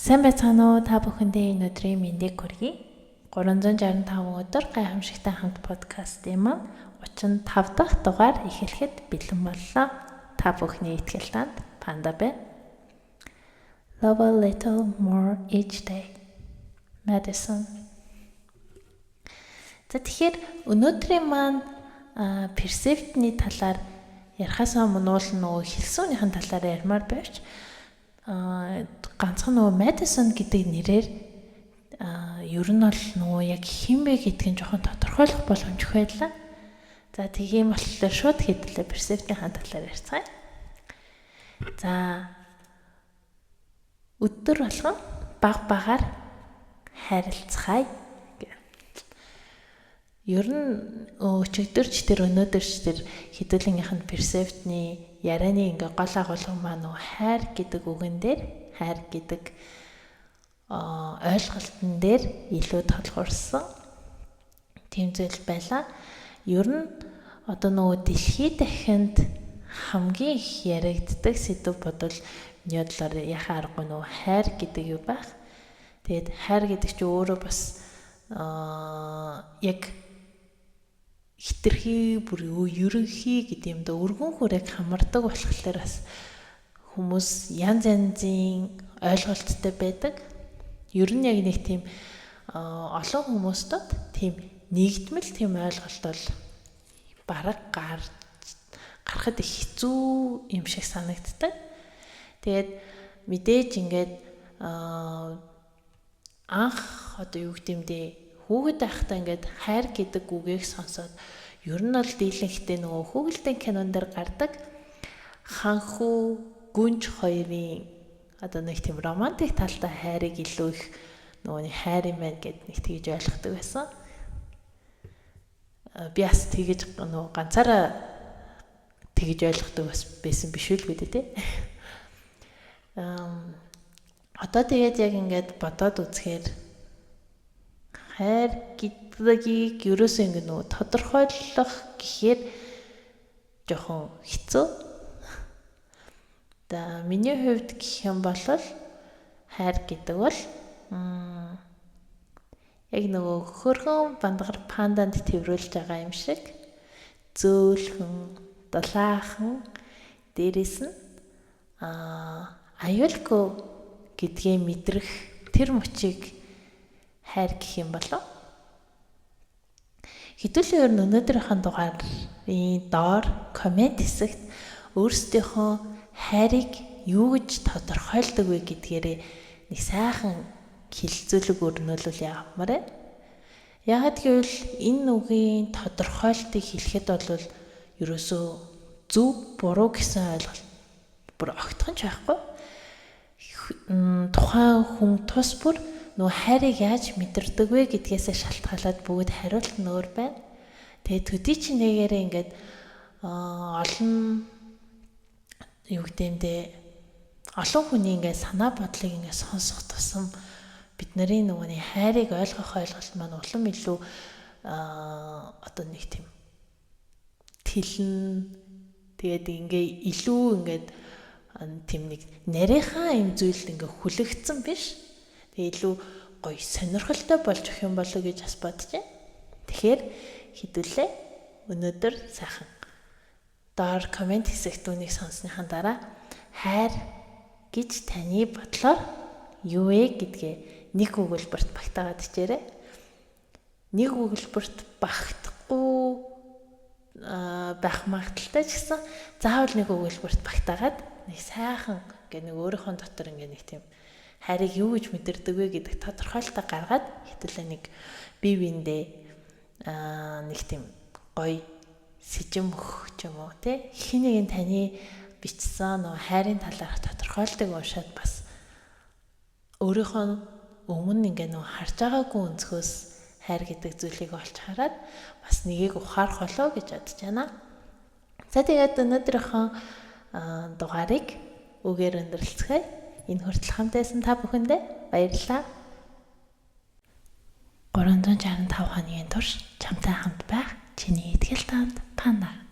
Сайн байцгаана уу, та бүхэндээ энэ өдрийн мэндийг хүргэе. 365 өдөр гайхамшигтай хамт подкастын маань 35 дахь дугаар эхлэхэд бэлэн боллоо. Та бүхний итгэл танд Панда байна. Love a little more each day. Madison. За, тэгэхээр өнөөдрийн маань percept-ний талаар ярихаас өмнө уул нөгөө хэлсүүнийхэн талаар ярмаар байвч ганцхан нөгөө Madison гэдэг нэрээр ер нь бол нөгөө яг хэн бэ гэдгийг нь жоохон тодорхойлох боломжгүй байлаа. За, тийм болохоор шууд хэдүүлээ percept-ийн талаар ярьцгаая. За, өдөр болгон баг багаар хайрлацгаая. Ер нь өчигдөрч тэр өнөөдөрч тэр хэдүүлгийнх нь percept-ний ярианы ингээ гол агуулга маань нөгөө хайр гэдэг үгэн дээр, хайр гэдэг ойлголтон дээр илүү толгуурсан тийм зүйл байлаа. Ер нь одоо нөгөө дэлхий дахинд хамгийн их яригддаг сэдэв бодвол миний бодлоор яхаа аргагүй нөгөө хайр гэдэг юу байх. Тэгээд хайр гэдэг чинь өөрөө бас яг хэтэрхий бүр ерөнхий гэдэг юм да, өргөн хүрээг хамардаг болохоор бас хүмүүс янз янзын ойлголттой байдаг. Ер нь яг нэг тийм олон хүмүүстд тийм нэгдмэл тийм ойлголт бол бараг гарахад их хэцүү юм шиг санагддаг. Тэгээд мэдээж ингээд анх одоо юу гэдэм дээ, хүүхэд байхдаа ингээд хайр гэдэг үгийг сонсоод ер нь бол дийлэнхтэй нөгөө хүүхэлдэйн кинон дээр гардаг ханхүү гүнж хоёрын одоо нэг тийм романтик талтай хайрыг илүү их нөгөө нэг хайр юм байна гэд нэг тэгж ойлгодог байсан. Би бас тэгэж нөгөө ганцаараа тэгж ойлгодог бас байсан биш үү л дээ, тий. Одоо тэгээд яг ингээд бодоод үзэхээр хайр гэдгийг ерөөсөө ингэ нөгөө тодорхойлох гэхээр жоохон хэцүү. За, миний хувьд гэх юм бол хайр гэдэг бол яг нөгөө хөргөн бандгар панданд тэврүүлж байгаа юм шиг зөөлхөн, дулаахан, дээрэс нь аюулгүй гэдгээ мэдрэх тэр мөчийг хайр гэх юм болов. Хэдүүлээ ер нь өнөөдрийнхөө дугаарын доор comment хэсэгт өөрсдийнхөө хайрыг юу гэж тодорхойлдог вэ гэдгээрээ нэг сайхан хэлэлцүүлэг өрнүүлвэл явмаар байна. Яагаад гэвэл энэ үгийн тодорхойлтыг хэлэхэд бол ерөөсөө зөв буруу гэсэн ойлголт бүр огтхон ч байхгүй. Тухайн хүн тус бүр нөгөө хайрыг яаж мэдэрдэг вэ гэдгээсээ шалтгаалаад бүгд хариулт нь өөр байна. Тэгээд төдий чинь нэгээрээ ингээд олон юу гэдэг олон хүний ингээд санаа бодлыг ингээд сонсох тусам бид нарын нөгөөний хайрыг ойлгох ойлголт маань улам илүү одоо нэг тийм тэлнэ. Тэгээд ингээ илүү ингээд тийм нэг нарийнхаа юм зүйлд ингээ хүлэгдсэн биш. Тэгээ илүү гоё сонирхолтой болж өгөх юм болоо гэж бас бодож байна. Тэгэхээр хэдүүлээ өнөөдөр сайхан доор comment хэсэгт үүнийг сонссныхаа дараа хайр гэж таны бодлоор юу вэ гэдгээ нэг өгүүлбэрт багтаагаад хичээрэй. Нэг өгүүлбэрт багтахгүй байх магадлалтай ч гэсэн заавал нэг өгүүлбэрт багтаагаад нэг сайхан ингээ нэг өөрийнхөө дотор ингээ нэг тийм хайрыг юу гэж мэдэрдэг вэ гэдэг тодорхойлолтоо гаргаад хэдүүлээ нэг бие биендээ нэг тийм гоё сэжим өгөх ч юм уу, тий, хэн нэгэн таны бичсэн нөгөө хайрын талаарх тодорхойлтыг уншаад бас өөрийнхөө өмнө ингээ нөгөө харж байгаагүй өнцгөөс хайр гэдэг зүйлийг олж хараад бас нэгийг ухаарах болоо гэж бодож байна. За, тэгээд өнөөдрийнхөө дугаарыг үгээр өндөрлөцгөөе. Энэ хүртэл хамт байсан та бүхэндээ баярлалаа. 365 хоногийн турш чамтай хамт байх чиний итгэл танд Панда.